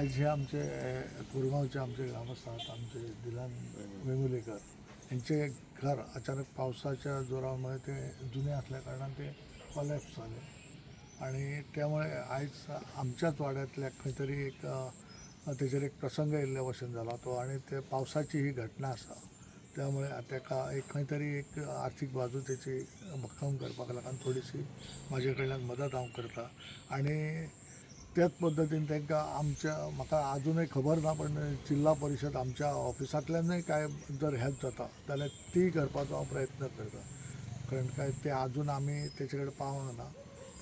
आयज हे आमचे कोरगांवचे आमचे ग्रामस्थ आहात, आमचे दिलन वेंगुर्लेकर यांचे घर अचानक पावसाच्या जोरामुळे ते जुने असल्या कारणान ते कॉलॅप्स जाले आणि त्यामुळे आयज आमच्याच वाड्यांतल्या खंय तरी एक तेजेर एक प्रसंग येयल्ल्या भशेन जाला तो आणि ते पावसाची ही घटना आसा. त्यामुळे ताका एक खंय तरी एक आर्थीक बाजू तेची भक्कम करपाक लागून थोडीशी म्हाजे कडल्यान मदत हांव करता. आणि त्याच पद्दतीन तांकां आमच्या म्हाका आजुनूय खबर ना, पण जिल्हा परिशद आमच्या ऑफिसांतल्यानूय कांय जर हेल्प जाता जाल्यार ती करपाचो हांव प्रयत्न करता. कारण काय ते आजून आमी तेचे कडेन पावोंक ना,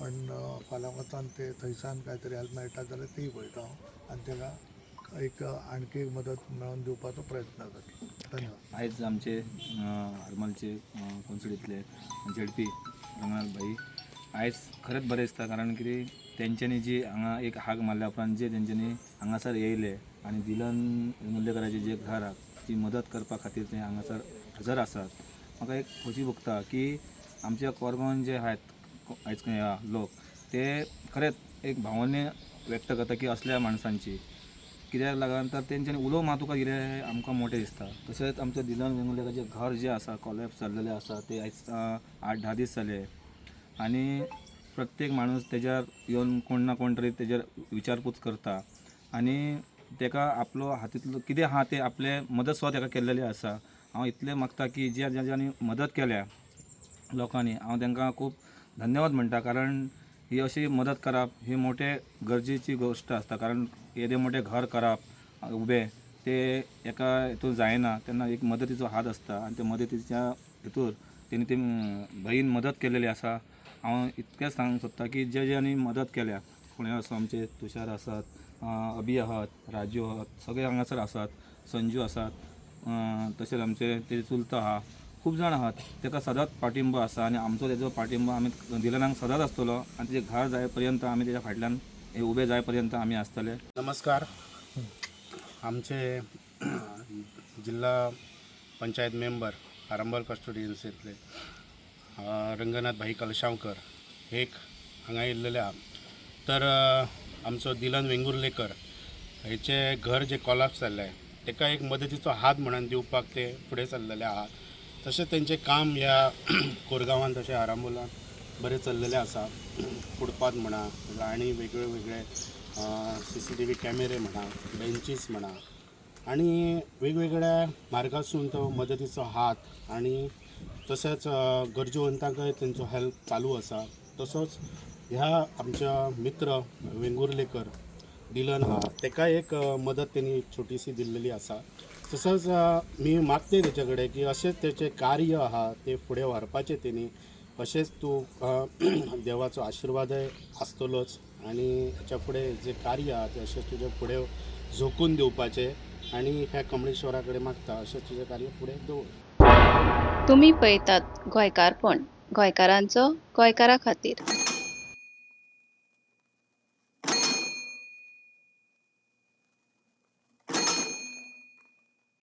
पण फाल्यां वचान ते थंयसान कांय तरी हेल्प मेळटा जाल्यार तीय पळयता हांव आनी ताका एक आणखी एक मदत मेळोवन दिवपाचो प्रयत्न करता. धन्यवाद. आयज आमचे हरमलचे कॉन्स्टिट्युएंतले झेडपी रंगनाथ भाई आयज खरेंच बरें दिसता, कारण कितें तेंच्यांनी जी हांगा एक हाक मारल्या उपरांत जे तेंच्यांनी हांगासर येयले आनी दिलन वेंगुर्लेकराचे जे घराक जी मदत करपा खातीर ते हांगासर हजर आसात. म्हाका एक खोशी भोगता की आमच्या कोरगांवान जे आहात आयज लोक ते खरेंच एक भावने व्यक्त करता की असल्या माणसांची कित्याक लागून तर तेंच्यांनी उलो मा तुका कितें आमकां मोटें दिसता. तशेंच आमच्या दिलन वेंगुर्लेकराचें घर जें आसा कॉलॅप्स जाल्लेलें आसा ते आयज 8-10 दीस जाले आनी प्रत्येक माणूस तेज्यार येवन कोण ना कोण तरी तेजेर विचारपूस करता आनी तेका आपलो हातींतलो कितें आहा तें आपलें मदत सुद्दां तेका केल्लेली आसा. हांव इतलें मागता की ज्या ज्या ज्यांनी मदत केल्या लोकांनी हांव तांकां खूब धन्यवाद म्हणटा, कारण ही अशी मदत करप ही मोठे गरजेची गोश्ट आसता. कारण येदें मोठें घर करप उबें ते एका हितून जायना, तेन्ना एक मदतीचो हात आसता आनी त्या मदतीच्या हितूर तेणी ते भाईन मदत केलेली आसा. हांव इतकेंच सांगूंक सोदता की जे ज्यांनी मदत केल्या, कोणूय आसूं, आमचे तुषार आसात, अभि आहात, राजू आहात, सगळे हांगासर आसात, संजू आसात, तशेंच आमचे ते चुलतो आहा, खूब जाण आहात, ताका सदांच पाठिंबो आसा आनी आमचो तेजो पाठिंबो आमी दिलनाक सदांच आसतलो आनी तेजें घर जाय पर्यंत आमी तेज्या फाटल्यान उबे जाय पर्यंत आमी आसतले. नमस्कार. आमचे जिल्हा पंचायत मेंबर आरंबोल कॉन्स्टिट्युएन्सींतले रंगनाथ भाई कलशांवकर हे एक हांगा येयल्लेले आहा. तर आमचो दिलन वेंगुर्लेकर हेचें घर जें कॉलाप्स जाल्लें तेका एक मदतीचो हात म्हणून दिवपाक ते फुडें सरलेले आहा. तशें तेंचें काम ह्या कोरगांवान तशें आरांबोलान बरें चल्लेलें आसा. फुटपाथ म्हणा आनी वेगळे वेगळे CCTV कॅमेरे म्हणा, बेंचीस म्हणा आनी वेगवेगळ्या मार्गासून तो मदतीचो हात आनी तशेंच गरजेवंतांकय तेंचो हेल्प चालू आसा. तसोच ह्या आमच्या मित्र वेंगुर्लेकर दिलन आहा तेका एक मदत तेणी एक छोटीशी दिल्लेली आसा. तसोच मी मागते तेच्या कडेन की अशेंच तेचें कार्य आहा तें फुडें व्हरपाचें तेणी, अशेंच तूं देवाचो आशिर्वादय आसतलोच आनी हेच्या फुडें जें कार्य आहा तें अशेंच तुजें फुडें झोकून दिवपाचें आनी ह्या कमळेश्वरा कडेन मागता अशेंच तुजें कार्य फुडें दवर. तुमी पळयतात गोंयकारपण, गोंयकारांचो गोंयकारा खातीर.